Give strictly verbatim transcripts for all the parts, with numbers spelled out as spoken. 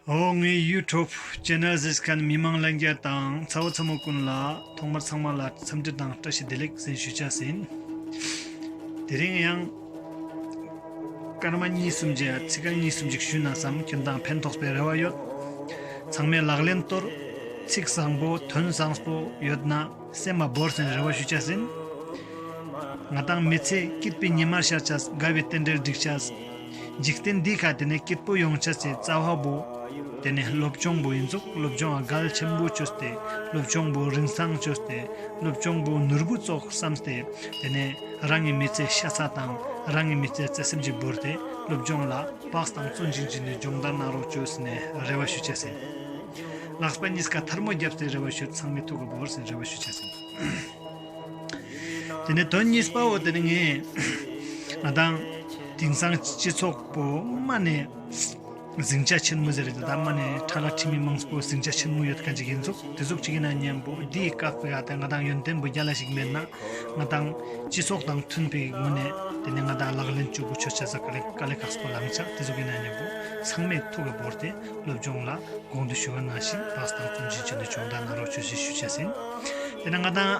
ཨོ་ངའི་ཡུ་ཊུབ་ཅེ་ནལ་གཟིགས་མཁན་མི་མང་ལྷན་རྒྱས་དང་ཚ་བོ་ཚ་མོ་ཀུན་ལ་ཐོག་མར་ཚང་མ་ལ་འཚམས་འདྲི་དང་བཀྲ་ཤིས་བདེ་ལེགས་ཟེར་ཞུ་བྱ་ཟིན། དེ་རིང་ཡང་སྐར་མ་གཉིས་གསུམ་ཅིག་ཚིག་རྐང་གཉིས་གསུམ་ཅིག་ཞུས་ན་བསམ། ཁྱོད་དང་ཕན་ཐོགས་པའི་རེ་བ་ཡོད། ཚང་མས་ལག་ལེན་གཏོར། ཚིག་བཟང་པོ་དོན་བཟང་པོ་ཡོད་ན། སེམས་མ་བོར་ཟིན་རེ་བ་ཞུ་བྱ་ཟིན། ང་དང་མི་ཚེ་སྐྱིད་པའི་ཉི་མ་ཤར་བྱ། དགའ་བའི་རྟེན་འབྲེལ་འགྲིག་བྱ། འཇིག་རྟེན་འདི་ཁ་དེ་ནས་སྐྱིད་པོ་ཡོང་བྱ་ཟེར་རྩ་བ་བོ། དེ་ནས་སློབ་སྦྱོང་བོ་ཡིན་ཙུག་སློབ་སྦྱོང་ཨ་གལ་ཆེན་པོ་བཅོས་ཏེ། སློབ་སྦྱོང་བོ་རིན་བཟང་བཅོས་ཏེ། སློབ་སྦྱོང་བོ་ནོར་བུ་ཙོགས་བསམས་ཏེ། དེ་ནས་རང་གི་མི་ཚེ་ཤ་ཚ་དང་རང་གི་མི་ཚེ་བརྩེ་སེམས་ཀྱིས་བོར་ཏེ་སློབ་སྦྱོང་ལ་བག་དང་བརྩོན་ཅིང་བྱས་ནས་སྦྱོང་བརྡར་གནང་རོགས་བྱོས་ཟེར་ནས་རེ་བ་ཞུ་བྱ་ཟིན། ལག་པ་གཉིས་ཀ་ཐལ་མོ་བརྒྱབ་སྟེ་རེ་བ་ཞུ། ཚང་མས་ཐུགས་ཁ་བོར་ཟིན་རེ་བ་ཞུ་བྱ་ཟིན། དེ་ནས་དོན་གཉིས་པ་བོ་དེ་ནི་ངས་ང་དང་དེང་སང་སྤྱི་ཚོགས་པོ་མ་ནས་ཟིང་ཆ་ཆེན་མོ་ཟེར་རེད། ད་མ་ནས་ཁྲ་ལ་ཁྲི་མི་མང་པོ་ཟིང་ཆ་ཆེན་མོ་ཡོད་མཁན་ཅིག་ཡིན་ཙུག་དེ་ཟུག་ཅིག་ཡིན་ན་མཉམ་པོ་འདིའི་སྐབས་ཀྱི་ཨ་ད་ང་དང་ཡོན་ཏན་པོ་རྒྱ་ལ་ཞིག་མེད་ན། ང་དང་སྤྱི་ཚོགས་དང་མཐུན་པའི་ངོས་ནས་དེ་ནས་ང་དང་ལག་ལེན་བཅུ་དགུ་ཆོས་ཆ་ས་དཀའ་ལས་དཀའ་ལས་ཁག་པོ་ལངས་ཆགས་དེ་ཟུག་ཡིན་ན་མཉམ་པོ་ཚང་མས་ཐུགས་ཁ་བོར་ཏེ་སློབ་སྦྱོང་ལ་གོང་དུ་ཞུ་བ་ནང་བཞིན་བག་དང་བརྩོན་ཅིང་བྱས་ནས་སྦྱོང་བརྡར་གནང་རོགས་བྱོས་ཞེས་ཞུ་བྱ་ཟིན། དེ་ནས་ང་དང་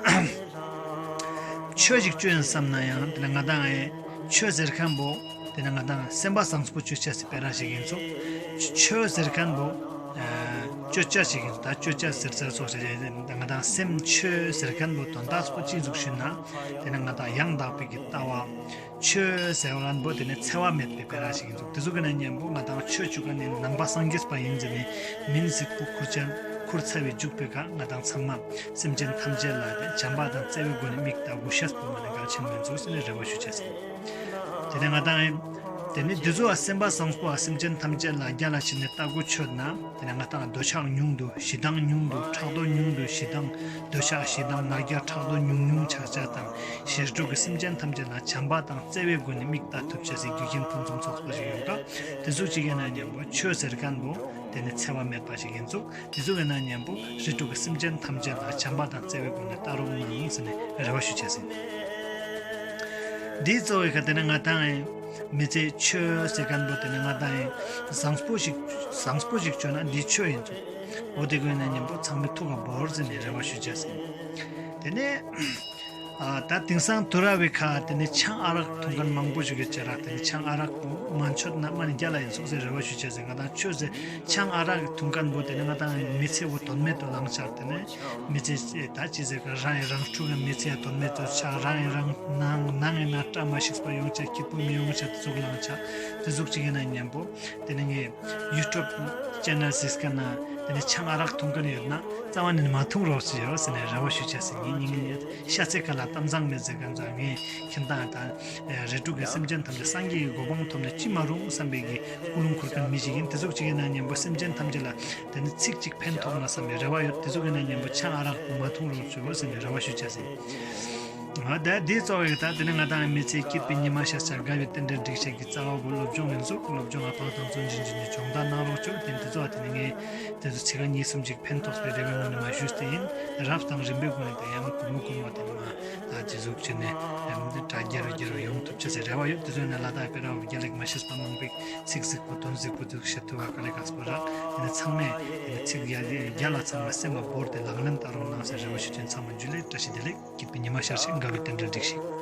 ཆོས་ཤིག་བཅོས་ཡིན་བསམ་ན་ཡང་དེ་ནས་ང་དང་ཨེ་ཆོས་ཟེར་མཁན་པོ་དེ་ནས་ང་དང་སེམས་པ་བཟང་པོ་བཅོས་བྱ་ཟིན་དཔེ་རང་ཞིག་ཡིན་ཙུག་ཆོས་ཟེར་མཁན་པོ་ཨེ་བཅོས་བྱ་ཞིག་ཡིན་ཙུག་ད་བཅོས་བྱ་ཟེར་ཟེར་སོགས་ཞིག་ཡིན། ང་དང་སེམས་ཆོས་ཟེར་མཁན་པོ་དོན་དག་སྤུ་ཅིག་ཟུག་ཞུས་ན་དེ་ནས་ང་དང་ཡང་དག་པའི་གི་ལྟ་བ། ཆོས་ཟེར་བ་ལ་འབོ་དེ་ནི་འཚེ་བ་མེད་པའི་དཔེ་རང་ཞིག་ཡིན་འདུག་དེ་ཚོ་གི་ནང་མཉམ་པོ་ང་དང་ཆོས་བཅུ་ཀ་ནི་ནང་པ་སངས་རྒྱས་པ་ཡིན་ཟེར་ནས་མིན་གཟིགས་པོ་ཁུར་ཅན་ཁུར་ཚ་བའི་འཇུག་པའི་ཁ་ང་དང་ཚང་མ་སེམས་ཅན་ཐམས་ཅད་ལ་དེ་བྱམས་པ་དང་བརྩེ་བའི་སྒོ་ནས་མིག་ལྟ་དགོས་ཤེས་པོ་མ་ནི་གལ་ཆེན་མིན་འདུག་ཟེར་ནས་རེ་བ་ཞུ་བྱས་ཟིན། དེ་ནས་ང་དང་དེ་ནི་འདི་ཚོ་བ་སེམས་པ་བཟང་པོ་བ་སེམས་ཅན་ཐམས་ཅད་ལ་རྒྱ་ལ་ཕྱིན་ནས་ལྟ་དགོས་ཆོད་ན། དེ་ནས་ང་དང་འདོད་ཆགས་ཉུང་དུ་ཞེ་སྡང་ཉུང་དུ་ཕྲག་དོག་ཉུང་དུ་ཞེ་སྡང་འདོད་ཆགས་ཞེ་སྡང་ང་རྒྱལ་ཕྲག་དོག་ཉུང་ཉུང་ཆགས་ཆགས་དང་ཞེ་དྲུག་གི་སེམས་ཅན་ཐམས་ཅད་ལ་བྱམས་པ་དང་བརྩེ་བའི་སྒོ་ནས་མིག་ལྟ་ཐུབ་བྱ་སའི་རྒྱུ་རྐྱེན་ཕུན་སུམ་ཚོགས་པ་ཞིག་ཡོད་སྐབས་དེ་ཚོ་གཅིག་ཡིན་ན་མཉམ་པོ་ཆོས་ཟེར་མཁན་པོ་དེ་ནི་འཚེ་བ་མེད་པ་ཞིག་ཡིན་ཙུག་དེ་ཚོ་ཡིན་ན་མཉམ་པོ་ཞེ་དྲུག་གི་སེམས་ཅན་ཐམས་ཅད་ལ་བྱམས་པ་དང་བརྩེ་བའི་སྒོ་ནས་ལྟ་རོགས་གནང་ཟེར་ནས་རེ་བ་ཞུ་བྱས་ཟིན། འདིའི་གཙོ་བོའི་ཁ་དེ་ནི་ང་དང་ཡིན། མི་ཚེ་ཆོས་ཟེར་མཁན་པོ་དེ་ནི་ང་དང་ཡིན། བཟང་པོ་ཞིག་བཟང་པོ་ཞིག་བཅོས་ན་འདི་ཆོས་ཡིན་ཚུལ། འོ་དེ་ཀུན་ནས་མཉམ་པོ་ཚང་མས་ཐུགས་ཁ་བོར་ཟེར་ནས་རེ་བ་ཞུ་བྱས་ཟིན། དེ་ནས་ཨ་ད་དེང་སང་དུས་རབས་པའི་ཁ་དེ་ནི་ཆང་ཨ་རག་འཐུང་མཁན་མང་པོ་ཞིག་ཡོད་ཅེ་རག་དེ་ནི་ཆང་ཨ་རག་པོ་མ་མཆོད་ན་མ་ནི་རྒྱ་ལ་ཡིན་ཚུགས་ཟེར་རེ་བ་ཞུ་བྱས་ཟིན། ང་དང་ཆོས་ཟེར་ཆང་ཨ་རག་འཐུང་མཁན་པོ་དེ་ནི་ང་དང་མི་ཚེ་བོ་དོན་མེད་དུ་ལངས་ཆགས་དེ་ནི། མི་ཚེ་ད་ཅི་ཟེར་ག་རང་ཡི་རང་ཕྲུག་གི་མི་ཚེ་ཡ་དོན་མེད་དུ་ཆགས། རང་ཡི་རང་ནང་ནང་ཡི་ན་བཀྲ་མ་ཤིས་པ་ཡོང་ཆ་སྐྱིད་པོ་མི་ཡོང་ཆ་དེ་ཟུག་ལངས་ཆ་དེ་ཟུག་ཅིག་ཡིན་ན་མཉམ་པོ་དེ་ནི་ངས་ཡུ་ཊུབ་ཅེ་ནལ་གཟིགས་མཁན་ན་དེ་ནི་ཆང་ཨ་རག་འཐུང་མཁན་ཡོད་ན་རྩ་བ་ནས་མ་འཐུང་རོགས་ཞུ་ཡོད་ཟེར་ནས་རེ་བ་ཞུ་བྱས་ཟིན། ངས་ཉིན་ངས་ཤ་ཚའི་ཁ་ལ་གཏམ་བཟང་མེད་ཟེར་མཁན་ཚོ་ངས་ཁྱིམ་ཐང་དང་རེ་དྲུག་གི་སེམས་ཅན་ཐམས་ཅད་སངས་རྒྱས་ཀྱི་གོ་འཕང་ཐོབ་ནས་ཅི་མ་རུང་བསམ་པའི་གི་ཀུན་སློང་འཁོར་མཁན་མི་ཞིག་ཡིན། དེ་ཟུག་ཅིག་ཡིན་ན་མཉམ་པོ་སེམས་ཅན་ཐམས་ཅད་ལ། དེ་ནི་ཚིག་གཅིག་ཕན་ཐོགས་ན་བསམ་པའི་རེ་བ་ཡོད། དེ་ཚོ་གི་ནང་མཉམ་པོ་ཆང་ཨ་རག་མ་འཐུང་རོགས་ཞུ་ཟེར་ནས་རེ་བ་ཞུ་བྱ་ཟིན། ང་ད་འདི་གཙོ་བོ་ཡོད་ད་དེ་ནི་ང་དང་མི་ཚེ་སྐྱིད་པའི་ཉི་མ་ཤར་ཆ་དགའ་བའི་རྟེན་འབྲེལ་འགྲིག་ཆ་གི་རྩ་བ་བོ་སློབ་སྦྱོང་ཡིན་ཟུག་སློབ་སྦྱོང་ཨ་ཕག་དང་བརྩོན་འགྲུས་བྱས་ནས་སྦྱོང་བརྡར་གནང་རོགས་ཆོག་དེ་འདི་ཚོ་ཨ་དེ་ནི་ངས་དེ་ཚོ་ཚིག་ཁ་གཉིས་གསུམ་ཅིག་ཕན་ཐོགས་པའི་རེ་བའི་ངོས་ནས་མ་ཞུས་ཏེ་ཡིན། རབ་དང་རིམ་པའི་སྒོ་ནས་དེ་ཡང་གོང་མ་གོང་མ་དེ་ནི་མ་ད་ཇི་ཟུག་བྱས་ནས་ཡང་འདི་གྲ་རྒྱས་རུ་རྒྱས་རུ་ཡོང་ཐུབ་ཆ་ཟེར་རེ་བ་ཡོད། དེ་ཚོ་ཡིན་ན་ལ་དྭགས་པའི་རབ་རྒྱལ་ལེགས་མ་ཤེས་པ་མང་པོས་ཚིག་གཟིགས་པོ་དོན་གཟིགས་པོ་དེ་ཚོ་བཤད་ཐུབ་པ་དཀའ་ལས་ཁག་པོ་རག་དེ་ནས་ཚང་མས་དེ་ནས་ཚིག་རྒྱ་རྒྱ་ལ་ཚང་མ་སེམས་ལ་བོར་ཏེ་ལག་ལེན་བསྟར་རོགས་གནང་ཟེར་རེ་བ་ཞུ་ཆེན་ཚང་མ་འཇུ་ལེ་བཀྲ་ཤིས་བདེ་ལེགས། སྐྱིད་པའི་ཉི་མ་ཤར་ཞིག་དགའ་བའི་རྟེན་འབྲེལ་འགྲིག་ཞིག